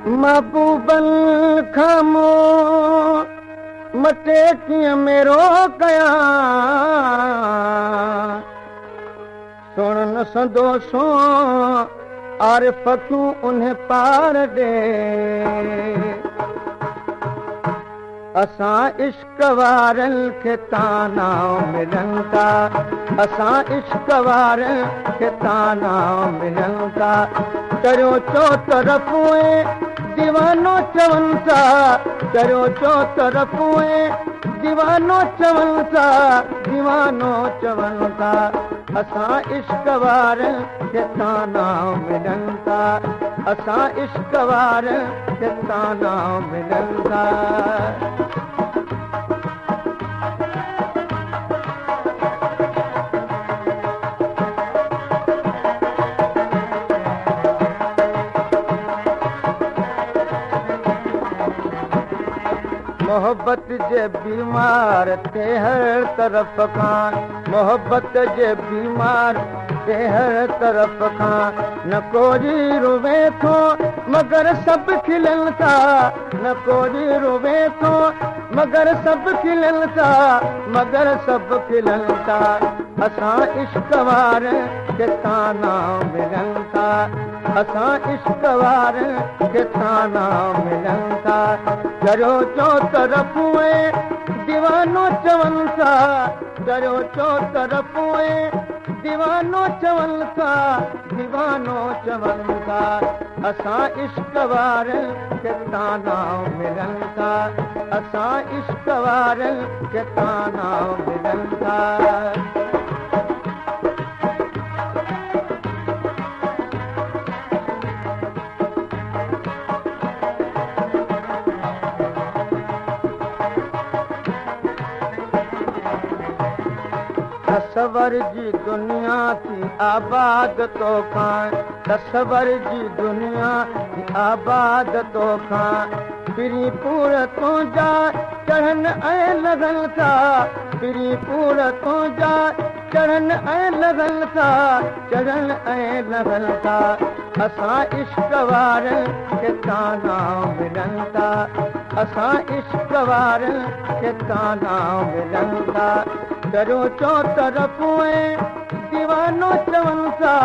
महबूबनि खां मटे कीअं मेरो कयां, सुण न संदो सो आरिफ तूं उन्हें पार ॾे। असां इश्क वारनि खे ताना मिलनि था, असां इश्क वारनि खे ताना मिलनि था। चरियो चौतरफ़ दीवानो चवनि था, चरियो चौतरफ़ दीवानो चवनि था, दीवानो चवनि था। असां इश्क वारनि खे ताना मिलनि था, असां इश्क वारनि खे ताना मिलनि था। मोहबत जे बीमार ते हर तरफ़ खां, मोहबत जे बीमार ते हर तरफ़ खां। न कोरी रुवे थो मगर सभु खिलनि था, न कोरी रुवे थो मगर सभु खिलनि था, मगर सभु खिलनि था। असां इश्क वारनि खे ताना मिलनि था, असां इश्क वारनि खे ताना मिलनि था। चरियो चौतरफ़ दीवानो चवनि था, चरियो चौतरफ़ दीवानो चवनि था, दीवानो चवनि था। असां इश्क वारनि खे ताना मिलनि था, असां इश्क वारनि खे ताना मिलनि था। तसवर जी दुनिया थी आबाद तोखां, तसवर जी दुनिया थी आबाद तोखां। पिरी पूर तुंहिंजा चढ़नि ऐं लॻनि था, पिरी पूर तुंहिंजा चढ़नि ऐं लॻनि था, चढ़नि ऐं लॻनि था। असां इश्क वारनि खे ताना मिलनि था, असां इश्क वारनि खे ताना मिलनि था। चरियो चौतरफ़ दीवानो चवनि था,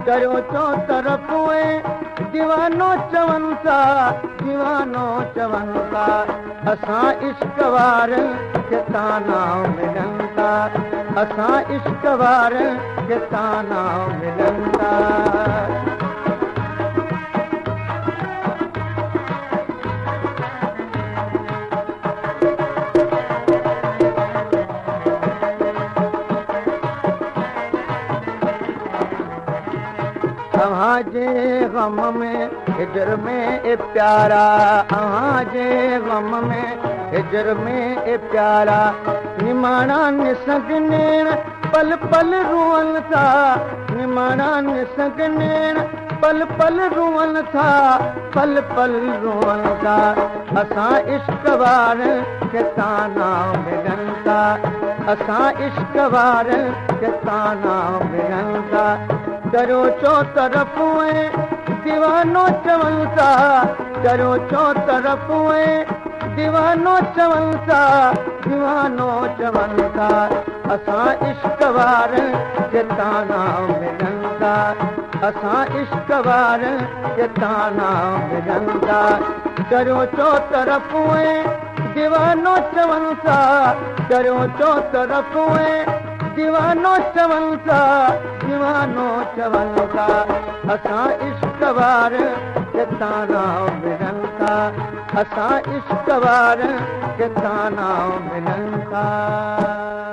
चरियो चौतरफ़ दीवानो चवनि था, दीवानो चवनि था। असां इश्क वारनि खे ताना मिलनि था, असां इश्क वारनि खे ताना मिलनि था। अव्हां जे ग़म में हिजर में ए प्यारा, अव्हां जे ग़म में हिजर में ए प्यारा। निमाणा निसग नेण पल पल रुअनि था, निमाणा निसग नेण पल पल रुअनि था, पल पल रुअनि था। असां इश्क वारनि खे ताना मिलनि था, असां इश्क वारनि खे ताना मिलनि था। चरियो चौतरफ़ दीवानो चवनि था, चरियो चौतरफ़ दीवानो चवनि था, दीवानो चवनि था। असां इश्क वारनि खे ताना मिलनि था, असां इश्क वारनि खे ताना मिलनि था। चरियो चौतरफ़ दीवानो चवनि था, चरियो चौतरफ़ दीवानो चवनि था, दीवानो चवनि था। असां इश्क वारनि खे ताना मिलनि था, असां इश्क वारनि खे ताना मिलनि था।